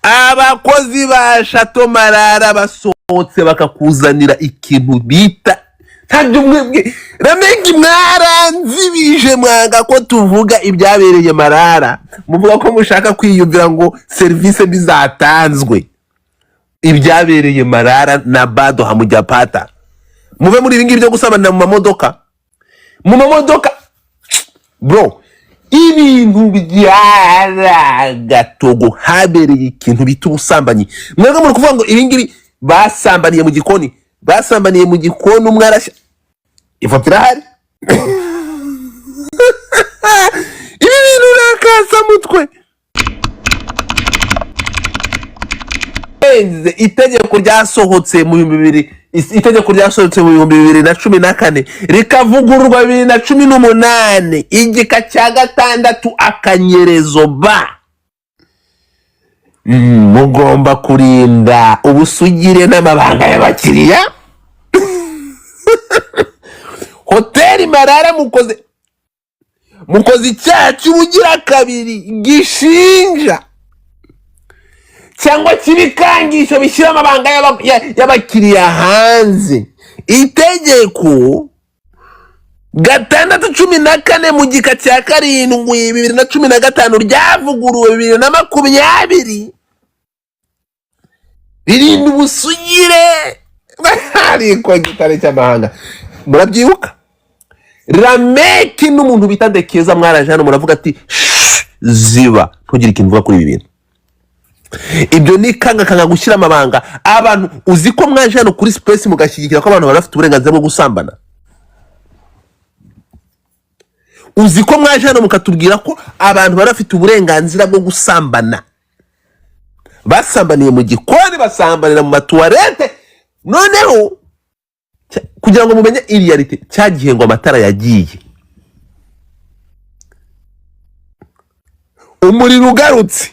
Abakozi ba Chateau Marara basohotse bakakuzanira ikintu bita ntabyo mwebwe Rameki mwaranzibije, mwanga ko tuvuga ibyabereye Marara, muvuga ko mushaka kwiyumvira ngo serivisi mbi zatanzwe. Ibyabereye Marara na bado hamujapata. Muve muri ibi ngibi byo gusabanira mu mamodoka, mu mamodoka bro, ibintu byaragatogo. Habereye ikintu bita ubusambanyi. Mwebwe muri kuvuga ngo ibi ngibi basambaniye mu gikoni, basambaniye mu gikoni, umwe arashya, ifoto irahari. Ibi bintu urakasamutwe. Itegeko ryasohotse mu 2000, itegeko ryasohotse mu 2014 rikavugururwa 2018, igika cya 6 akanyerezo ba mugomba kurinda ubusugire n'amabanga y'abakiriya. Hoteli Marara mukoze icyaha cy'ubugira kabiri gishinja cyangwa cy'ibikangisho bishyira amabanga y'abakiriya hanze. Itegeko 614 mu gika cya 7 2015 ryavuguruwe 2020 ririnda ubusugire ariko gitare cy'amahanga. Murabyibuka Rameki n'umuntu bita Ndekeza, mwaraje hano muravuga ati "Shh, ziba ntugire ikintu uvuga kuri ibi bintu." Ibyo ni kangakanga gushyira amabanga abantu. Uzi ko mwaje hano kuri space mugashyigikira ko abantu bari bafite uburenganzira bwo gusambana? Uzi ko mwaje hano mukatubwira ko abantu bari bafite uburenganzira bwo gusambana? Basambaniye mu gikoni, basambanira mu matuwarete. Noneho kugira ngo mumenye iriyalite, cyagihe ngo amatara yagiye, umuriro ugarutse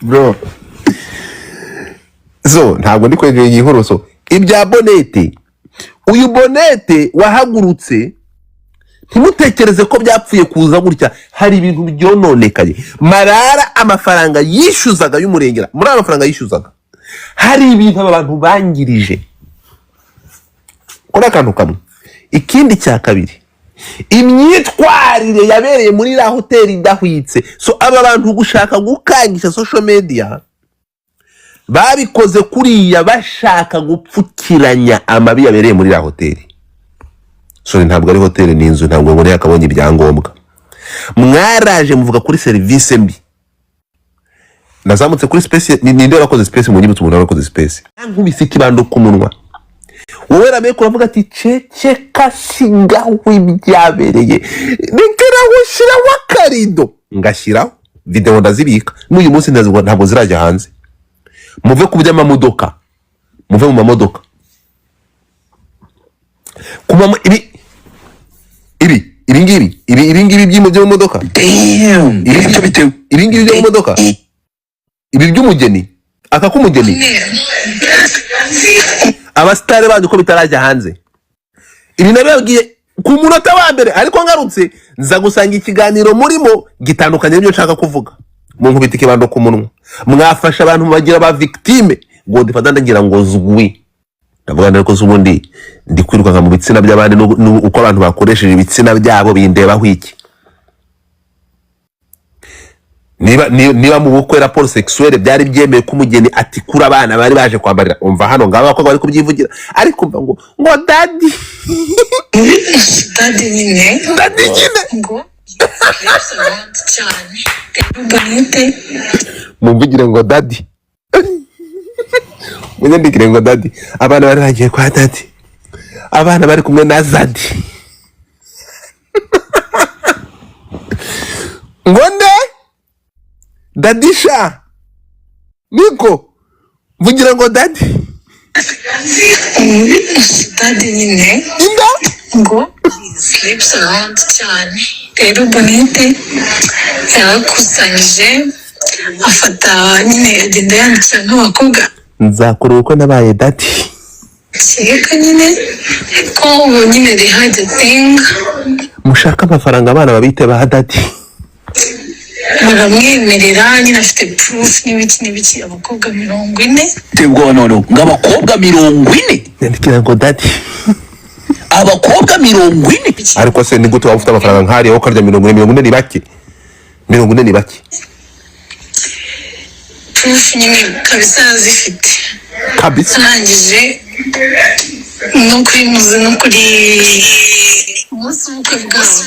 bro. So ntabwo ndi kwegera iyi nkuru. So ibya Bonete, uyu Bonete wahagurutse, ntimutekereze ko byapfuye kuza gutya, hari ibintu byononekaye. Marara amafaranga yishyuzaga y'umurengera, muri ayo mafaranga yishyuzaga hari ibintu aba bantu bangirije kuri akantu kamwe. Ikindi cya kabiri, imyitwarire yabereye muri iriya hoteli idahwitse. So aba bantu gushaka gukangisha social media babikoze kuriya bashaka gupfukiranya amabi yabereye muri iriya hoteli. Sorry, ntabwo ari hoteli, ni inzu, ntabwo ngo yakabonye ibyangombwa. Mwaraje muvuga kuri serivisi mbi. Nazamutse kuri space, ninde warakoze space? Mu nyibutse umuntu warakoze space nkubise ikibando ku munwa. Wowe Rameke uravuga ati ceceka, sigaho ibyabereye, rekeraho, shyiraho akarido. Ngashyiraho videwo ndazibika, n'uyu munsi ntabwo zirajya hanze. Muve ku by'amamodoka, muve mu mamodoka, ibi ibi ibi ngibi ibi ibi ngibi byo mu modoka. Damn. Ibi ibi ngibi byo mu modoka, ibi by'umugeni, aka k'umugeni, abasitari banyu ko bitarajya hanze. Ibi nabibabwiye ku munota wa mbere, ariko ngarutse nza gusanga ikiganiro murimo gitandukanye n'ibyo nshaka kuvuga. Munkubita ikibando ku munwa, mwafasha abantu bagira ba victime. Godfather ndagira ngo zwi ndavuga ariko ubundi ndi kwirukanka mu bitsina by'abandi, uko abantu bakoresheje ibitsina byabo bindebaho iki? Niba mu bukwe rapport sexuelle byari byemewe ko umugeni atikura abana bari baje kwambarira, umva hano ngaba abakobwa bari kubyivugira, ariko umva ngo daddy. Daddy nyine. Daddy nyine. Ngo lives around cyane Bonete. Mumvugire ngo daddy, munyandikire ngo daddy. Abana bari bagiye kwa daddy, abana bari kumwe na zadi. Ngo nde? Daddy sha, niko mvugira ngo daddy. Daddy nyine. Inda. Ngo sleeps around cyane. Rero Bonete yarakusanyije afata nyine agenda yandikira nk'abakobwa. Nzakora ubukwe nabaye daddy. Kereka nyine ko ubu nyine they had a thing. Mushaka amafaranga, abana babite ba daddy. Baramwemerera nyine, afite proof n'ibiki n'ibiki, abakobwa 40. Biteye ubwoba noneho ngo abakobwa 40. Nyandikira ngo daddy. Abakobwa 40. Ariko se ni gute waba ufite amafaranga nk'ariya wowe ukarya 40? 40 ni bake, 40 ni bake. Proof nyine kabisa arazifite. Kabisa. Arangije no kuri muzi no kuri umunsi w'ubukwe bwabo,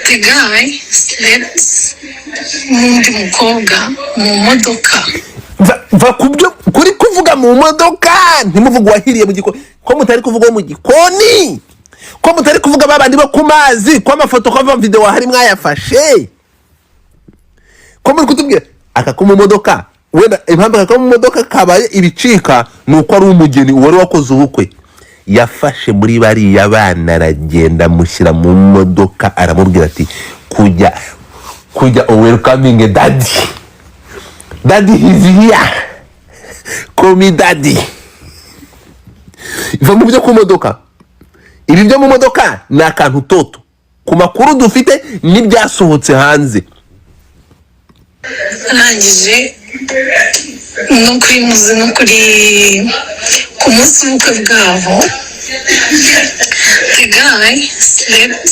the guy slept n'undi mukobwa mu modoka. Va ku byo kuri kuvuga mu modoka, ntimuvuge uwahiriye mu gikoni. Ko mutari kuvuga uwo mu gikoni? Ko mutari kuvuga babandi bo ku mazi? Ko amafoto, ko amavideo hari mwayafashe? Ko muri kutubwira aka ko mu modoka? Wenda impamvu aka ko mu modoka kabaye ibicika ni uko ari umugeni wari wakoze ubukwe, yafashe muri bariya bana aragenda amushyira mu modoka, aramubwira ati kujya welcoming daddy, daddy is here, call me daddy. Va mu byo ku modoka. Ibi byo mu modoka ni akantu toto ku makuru dufite n'ibyasohotse hanze. Arangije no kuri muzi no kuri ku munsi w'ubukwe bwabo, the guy slept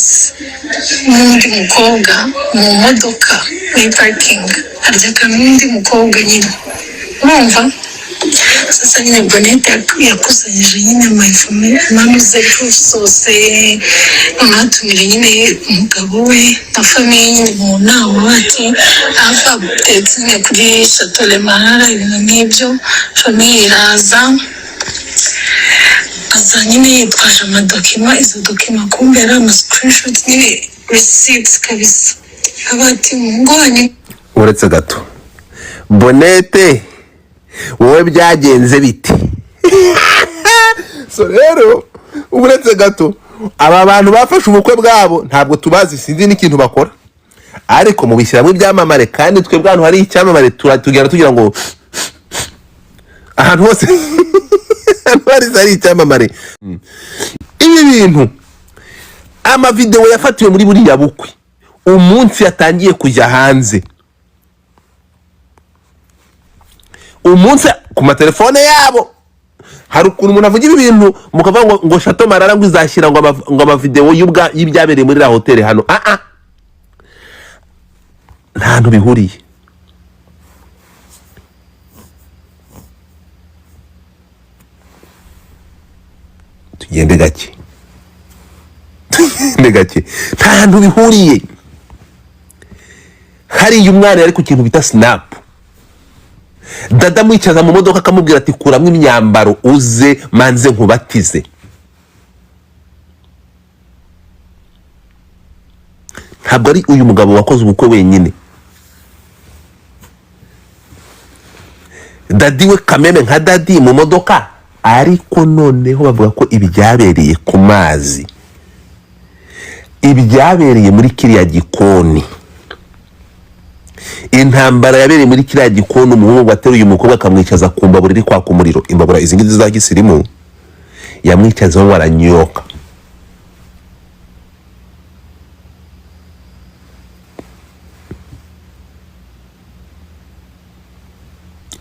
n'undi mukobwa mu modoka muri parking, arya akantu n'undi mukobwa nyine. Urumva sasa nyine Bonete yakusanyije nyine amanuze proof zose, noneho atumira nyine umugabo we na famille nyine mu nama, bati hafi updates nyine kuri Chateau Le Marara, ibintu nk'ibyo. Famille iraza, aza nyine yitwaje amadocuments. Izo documents kumbe yari ama screenshot nyine, receipts kabisa. Aba ati umuhungu wanyu. Uretse gato, Bonete, wowe byagenze bite? So rero uretse gato, aba bantu bafashe ubukwe bwabo ntabwo tubazi, sinzi n'ikintu bakora, ariko mubishyiramo ibyamamare, kandi twebwe ahantu hari icyamamare tugenda tugira ngo ahantu hose, ahantu hari icyamamare. Ibi bintu, amavideo yafatiwe muri buriya bukwe umunsi yatangiye kujya hanze, umunsi ku matelefone yabo, hari ukuntu umuntu avuga ibi bintu mukavuga ngo Chateau Marara ngo izashyira ngo amavideo y'ibyabereye muri iriya hoteli hano. Ah ah, nta hantu bihuriye. Tugende gake, tugende gake, nta hantu bihuriye. Hariya umwana yari ku kintu bita Snap, dada amwicaza mu modoka akamubwira ati kuramo imyambaro uze manze nkubatize. Ntabwo ari uyu mugabo wakoze ubukwe wenyine, daddy we kameme nka daddy mu modoka. Ariko noneho bavuga ko ibyabereye ku mazi, ibyabereye muri kiriya gikoni, intambara yabereye muri kiriya gikoni, umuhungu ateruye umukobwa akamwicaza ku mbabura iri kwaka umuriro, imbabura izi ngizi za gisirimu, yamwicazeho ngo aranyoka.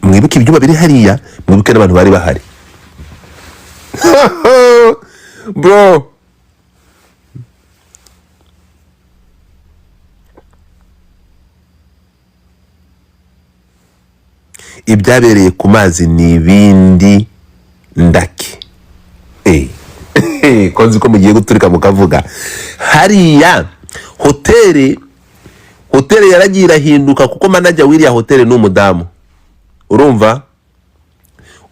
Mwibuke ibyuma biri hariya, mwibuke n'abantu bari bahari, bro. Ibyabereye ku mazi ni ibindi ndake. Ko nzi ko mugiye guturika mukavuga hariya hoteli, hoteli yaragiye irahinduka kuko manager w'iriya hoteli ni umudamu. Urumva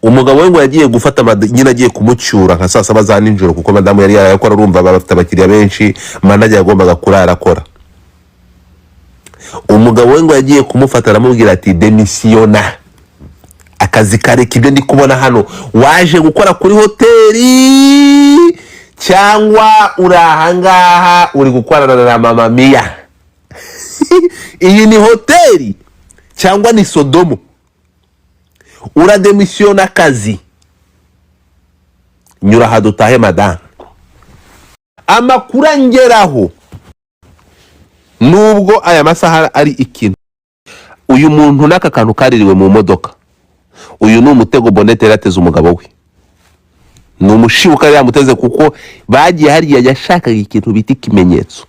umugabo we ngo yagiye gufata nyine agiye kumucyura nka saa 7 za nijoro, kuko madamu yari yarayakora. Urumva baba bafite abakiriya benshi, manager yagombaga kurara akora. Umugabo we ngo yagiye kumufata aramubwira ati demisiyona, akazi kareka, ibyo ndi kubona hano, waje gukora kuri hoteli cyangwa uri ahangaha uri gukorana na mama Miya? Iyi ni hoteli cyangwa ni Sodomu? Urademisiyona akazi, nyura aha dutahe madamu. Amakuru angeraho, nubwo aya masaha ari ikintu, uyu muntu n'aka kantu kaririwe mu modoka, uyu ni umutego Bonete yari yateze umugabo we, ni umushibuka yari yamuteze, kuko bagiye hariya yashakaga ikintu bita ikimenyetso.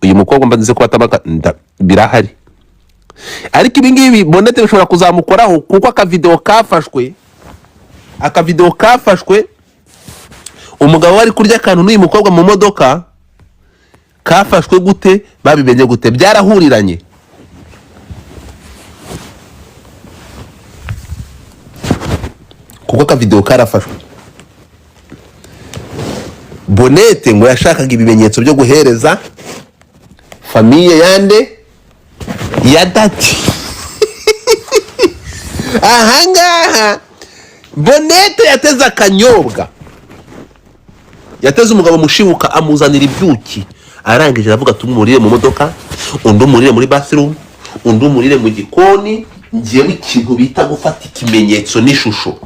Uyu mukobwa mbanze ko atabaka birahari, ariko ibi ngibi Bonete bishobora kuzamukoraho, kuko akavideo kafashwe, akavideo kafashwe umugabo we ari kurya akantu n'uyu mukobwa mu modoka, kafashwe gute? Babimenye gute? Byarahuriranye. Kuko akavideo karafashwe. Bonete ngo yashakaga ibimenyetso byo guhereza famille yande ya dati. Ahangaha Bonete yateze akanyobwa, yateze umugabo mushibuka, amuzanira ibyuki, arangije aravuga ati: "Umurire mu modoka, undi umurire muri bathroom, undi umurire mu gikoni. Ngewe ikintu bita gufata ikimenyetso n'ishusho,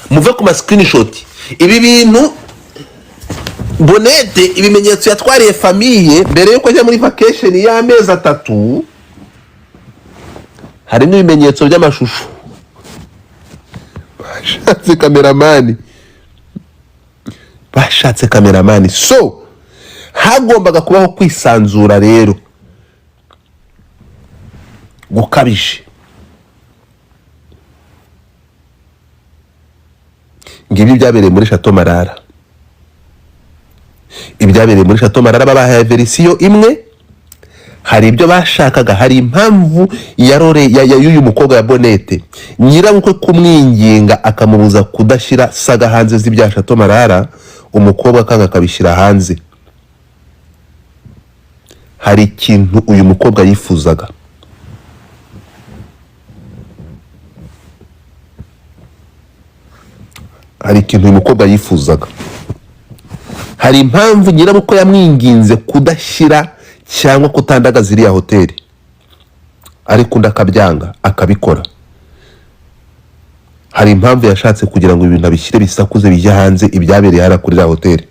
muve ku ma screenshot." Ibi bintu Bonete, ibimenyetso yatwariye famille mbere yuko ajya muri vacation y'amezi 3, harimo ibimenyetso by'amashusho. Bashatse cameraman, bashatse cameraman. So hagombaga kubaho kwisanzura rero gukabije. Ngibi byabereye muri Chateau Marara. Ibyabereye muri Chateau Marara, babahaye version imwe. Hari ibyo bashakaga, hari impamvu ya role y'uyu mukobwa ya Bonete, nyirabukwe kumwinginga akamubuza kudashyira saga hanze z'ibya Chateau Marara, umukobwa akanga akabishyira hanze. Hari ikintu uyu mukobwa yifuzaga. Hari ikintu uyu mukobwa yifuzaga. Hari impamvu nyirabukwe yamwinginze kudashyira cyangwa kutandagaza iriya hoteli, ariko undi akabyanga akabikora. Hari impamvu yashatse kugira ngo ibintu abishyire bisakuze bijye hanze, ibyabereye hariya kuri iriya hoteli.